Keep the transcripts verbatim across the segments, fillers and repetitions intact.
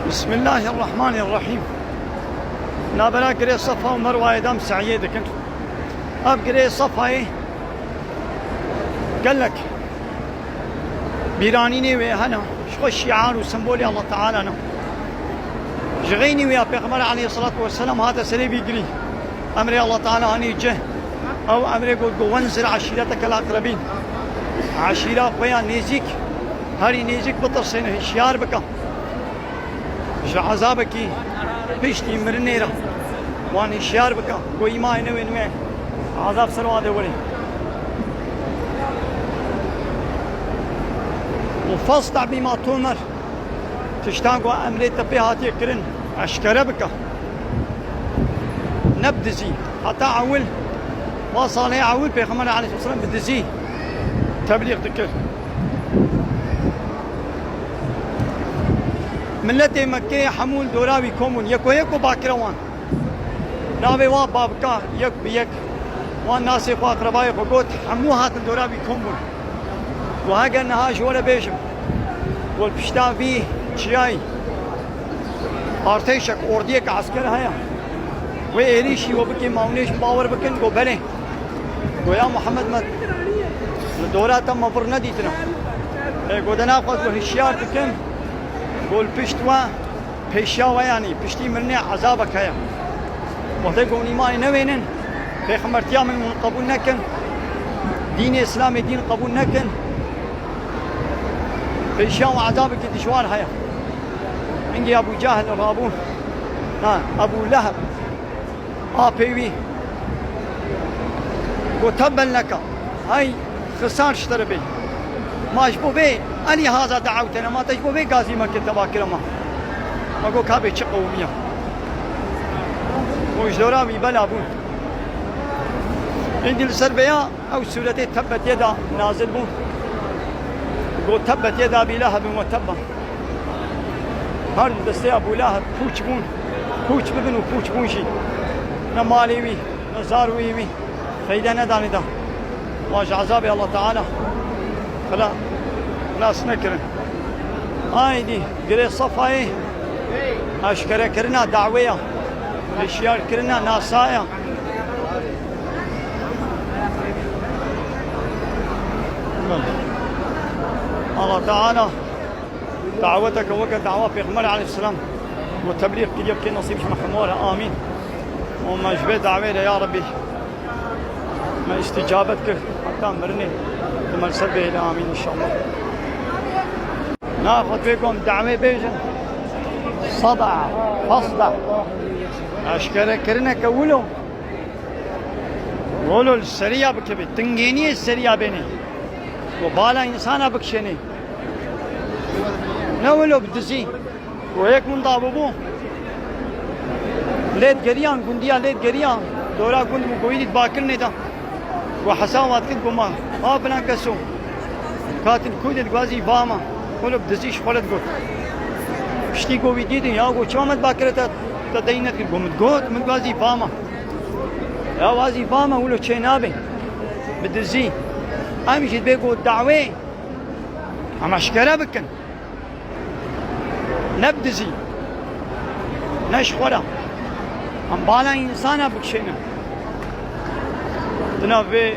Bismillahirrahmanirrahîm. Navbera girê Sefa û Merwayê de em se'yê dikin. Ev girê Sefayê gelek bîranînê wê hene. Ji xwe şiar û sembolê Allah Teala ne. Ji xeynî wê ya Pêxember aleyhissalatu vesselam hate serê vî girî. Emrê Allah Teala hanî cih. Ew emrê got, got, "Wenzir eşîreteke el-aqrebîn." Eşîra xwe ya nêzîk, herî nêzîk bitirsêne, hişyar bike. Ji ezabekî piştî mirinê re wan hişyar bike. Got, "Îmayê newên wê ezab ser wan de were." Û "Fasda bîma tu'mer." Tiştan ku emrê te pê hatiye kirin, eşkere bike. Ne bi dizî. Heta ewil, va salê ewil Pêxember aleyhisselam bi dizî teblîx dikir. Miletê Mekkeyê hemû li dora wî kom bûn. Yeko yeko bakire wan. Navê wan babika yek bi yek. Wan nasê xwe, eqrebayê xwe got, hemû hatin dora wî kom bûn. Got, heger niha ji we re bêjim, got, pişta vî çiyayî artêşek, ordiyek esker heye. Wê êrîşî we bikê, ma hûn ê ji min bawer bikin? Got, belê. Got, ya Muhammed, me li dora te me vir nedîtine. Ê, got, de naxwaz got, hişyar dikim. Got, li pişt we, pêşiya we, yanî piştî mirinê ezabek heye. Wextê ku hûn îmanê newênin, pêxembertiya min hûn qebûl nekin, dînê Îslamê dîn qebûl nekin, pêşiya we ezabekî dijwar heye. Hingî Ebû Cehil rabû, ha, Ebû Leheb, apê wî, got, "Tebben leke." Hay xisar ji te re bê. Ma ji bo vê elî haza de'ewtene, ma te ji bo vê gazî me kir, te va kire ma. Ma got, "Ka bê çi qewimiya." Û ji dora wî bela bûn. Êdî li ser vêya ew sûretê Tebbet yeda nazil bû. Got, "Tebbet yeda Ebî Lehebin we tebba." Her du destê Ebû Leheb pûç bûn. Pûç bibin û pûç bûn jî. Ne malê wî, ne zarokê wî feyde nedanê da. Wan ji ezabê Allah Teala xela-, xilas nekirin. Aydî girê Sefayê eşkerekirina dawê ya, hişyarkirina nasaya. Allah Teala daweteke weke dawa Pêxember aleyhisselam û teblîx kiriye bike, nesîb ji me hemû re. Amîn. Û me ji vê dawê re ya Rebî me îstîcabet kir, heta mirinê tu me li ser bihêle. Amîn înşallah. Naxwe pê kom dawê bêjin. Sada, fasda. Eşkerekirine ke wilo. Wilo li seriya bikeve, tingêniyê seriya bêne. Û bala însana bikişêne. Ne wilo bi dizî. Û yek winda bûbû. Lê digeriyan, gundiya lê digeriya. Dora gund bû, ku wî dît bakirinê de. Û hesaba dikir, got, "Ma, ha filan keso. Katil kû de dixwazî vama." Wilo bi dizî ji xwe re digot. Piştî ku wî dîtin, ya got, "Çima me bakire te, te dey nedikir?" Got, "Min got, min dixwazî vama." Ya wazî vama wilo çê nabe. Bi dizî. Em jî dibê got dawê. Em eşkere bikin. Ne bi dizî. Ne ji xwe re. Em bala însana bikişênin. Di nav vê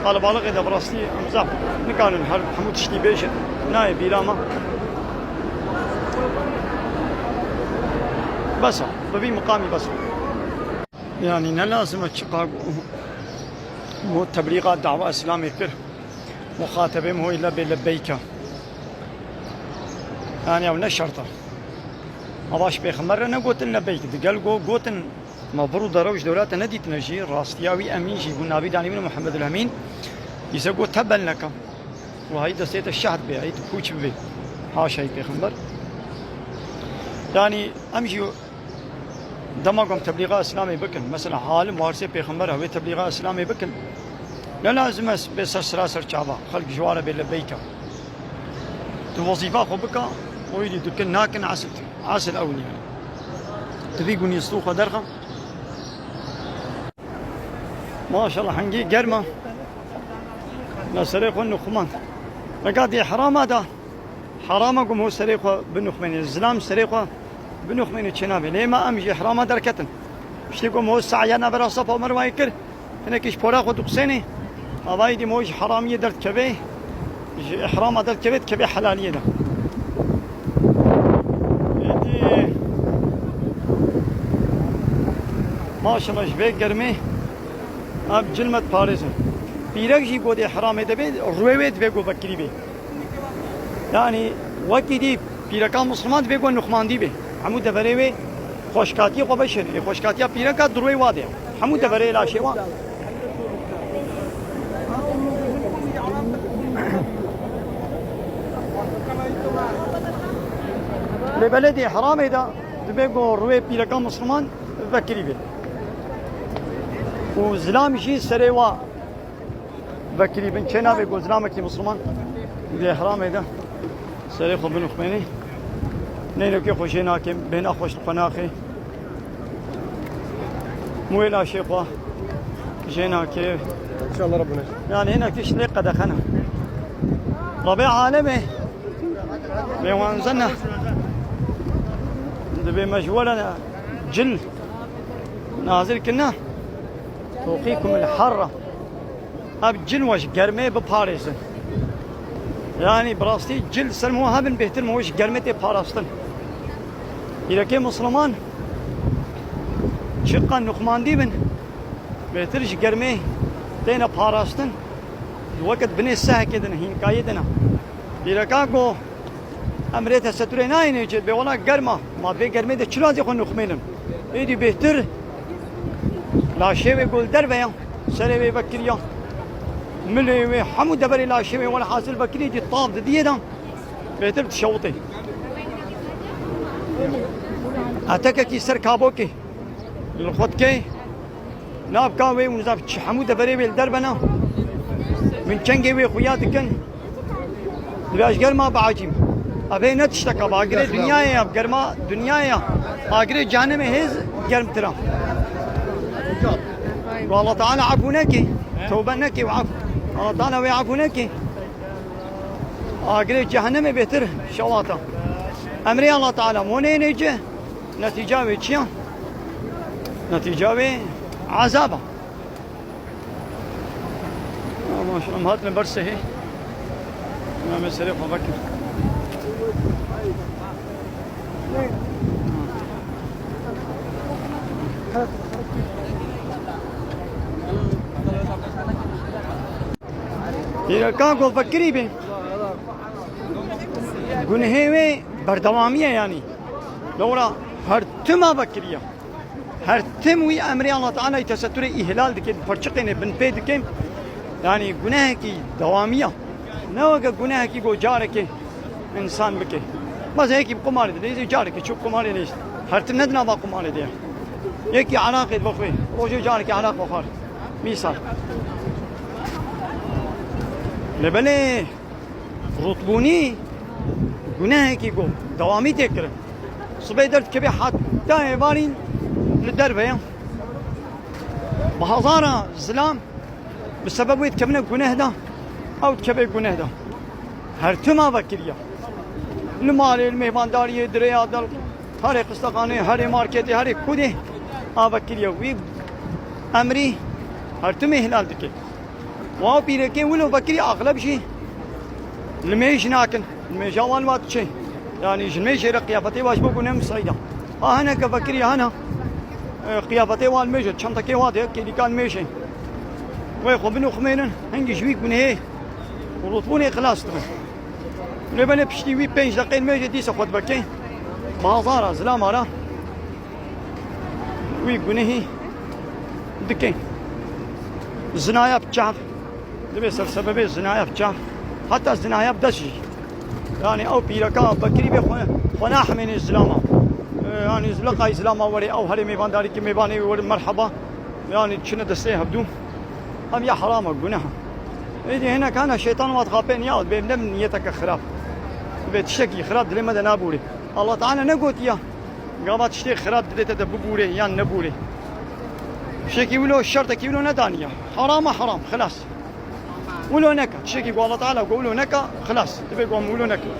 qalabalixê de bi rastî em zaf nikarin her hemû tiştî bêjin. Nayê bîra me. Bes e. Bi vî miqamî bes e. Yanî ne lazim e çiqa got teblîxa dawa Îslamê kir. Muxatebê min hoy lebê lebeyke. Yanî ew ne şert e. Ava ji Pêxember re negotin lebeyk. Digel go-, gotin, ma vir û derew ji dewlete nedîtine jî. Rastiya wî Emîn jî bû, navî danî min Muhammedul Emîn. Îse got tebben leke. Û hayî destê te şehd bê, hayî tu pûç bibê. Haşa yî Pêxember. Yanî em jî dema ku em teblîxa Îslamê bikin, mesela halim warisê Pêxember e, wê teblîxa Îslamê bikin. Ne lazim e bê ser sira ser çava, xelk ji wan re bê lebeyka. Tu wezîfa xwe bika, û êdî dikin nakin esil, esil ew nîne. Tu vî gunî stû xwe derxe. Maşallah, hingî germ e. Me serê xwe nuxmand. Veka dê herama da. Herama ku ho serê xwe binuxmênê. Zilam serê xwe Binûxmênê çênavê. Lê ma em ji îhrama derketin. Piştî ku mo sa'ya navbera Safa û Merwayê kir, hinekî ji pora xwe diqusênê. Avayî dî mo ji heramiyê derdikeve, ji îhrama derdikeve, dikeve helaliyê de. Êdî maşallah ji vê germê ev cil me diparêzin. Pîrek jî ku di îhramê de bê, rûyê wê divê ku vekirî bê. Yanî wekî dî pîreka Misliman divê ku nixmandî bê. Hemû deverê wê xweşkatiyê xwe veşêne. Ê xweşkatiya pîreka di rûyê wa de ye. Hemû deverê laşê wa. Lê belê di îhramê de divê ku rûyê pîreka Misliman vekirî bê. Û zilam jî serê wa vekirî bin. Çê navê ku zilamekî Misliman di îhramê de serê xwe binixmênê. Neynokê xwe jê nake, bêhna xweş li xwe naxe. Mûyê laşê xwe jê nake. İnşallah Rabbine. Yani hinek tişt lê qedexe ne. Rebê alemê bê wanzene. Dibê me ji were cil nazir kirine. Toqîkum el harra. Ev cil we ji germê biparêzin. Yanî bi rastî cil ser min hebin bêhtir min ji germê tê parastin. Pîrekê Misliman çiqa nixmandî bin, bêhtir ji germê têne parastin. Wekit binê sehekê din, hînkayê din e. Pîreka ku Em rê teseturê nayêne cê, bê wela germa. Ma vê germê de çira zê xwe nixmênin? Êdî bêhtir laşê wê ku li derve ya, serê wê vekiriya, milê wê, hemû deverê laşê wê, welhasil vekirî dî tav didiyê de, bêhtir dişewitê. Etekekî ser kabokê li xwe dikê. Navka wê û nizam çi hemû deverê wê li der bena. Min çengê wê xuya dikin. Dibê ez germa biacîm. Ev hê ne tişteka ba. Agirê dinyayê ya, germa dinyayê ya. Agirê cehennemê hêz germtir a. Û Allah Teala efû neke. Tewbe neke û efû. Allah Teala wê efû neke. Agirê cehennemê bêhtir şewata. Emrê Allah Teala. Mo nênê ci. Netîca wê çi ya? Netîca wê ezab a. Ama şu em hatine ber sehê. Em ê serê xwe vekin. Pîreka ku vekirî bê. Gunehê wê berdewamî ye yanî. Lewra her tim a vekiriya. Her tim wî emrê Allah Teala'yê teseturê îhlal dike, pirçiqêne, binpê dike. Yanî gunehekî dewamî ya. Ne weke gunehekî ku carekê însan bike. Mesela yekî bi qumarê de, careke çû qumarê de. Her tim ne di nava qumarê de ye. Yekî eraqê dixwe, rojê carekê eraq vexwar. Mîsal. Lê belê rûtbûnî gunehekî ku dewamî tê kirin. Sibê derdikeve heta êvarîn li derve ye. Bi hezara zilam bi sebeb wê dikevine guneh de, ew dikeve guneh de. Her tim a vekiriya. Li malê, li mêvandariyê, di rêya de, herê qistexanê, herê marketê, herê kudê a vekiriya. Wî emrî her timê îhlal dike. Wa pîrekê wilo vekirî axleb jî li mêj nakin. Li mêja wan wa diçe. Yanî ji mêjê re qiyafetê wa ji bo ku ne miseyda. Ha hineke vekirî hene. E, qiyafetê wan mêj e, çentekê wa de, kêlîkan mêj e. Wê xwe binoxmênin, hingî ji wî gunehê û rûtbûnê xilas dibin. Lê belê piştî wî pênc deqeyên mêjê dîsa xwe dibekê. Bazara, zilama re wî gunehî dike. Zinaya bi çav, dibê ser sebebê zinaya bi çav. Heta zinaya bi dest jî. Yani ew pîreka vekirî bê xwe, xwe nahemênê zilama. Ee, yani zilaqay zilama were ew herê mêvandarî ki mêvanê were merheba. Yani çine destê hevdû. Ev ya herama, guneh. Êdî hinek hene şeytan wa dixapên ya, bê ne niyeteke xirab. Bê tiştekî xirab dilê me de nabûrê. Allah Teala negotiya. Gava tiştê xirab dilê te de bibûrê yan nebûrê. Tiştekî wilo, şertekî wilo nedaniya. Harama haram, xilas. Wilo neka. Tiştekî ku Allah Teala ku wilo neka, xilas. Dibê ku em wilo nekin.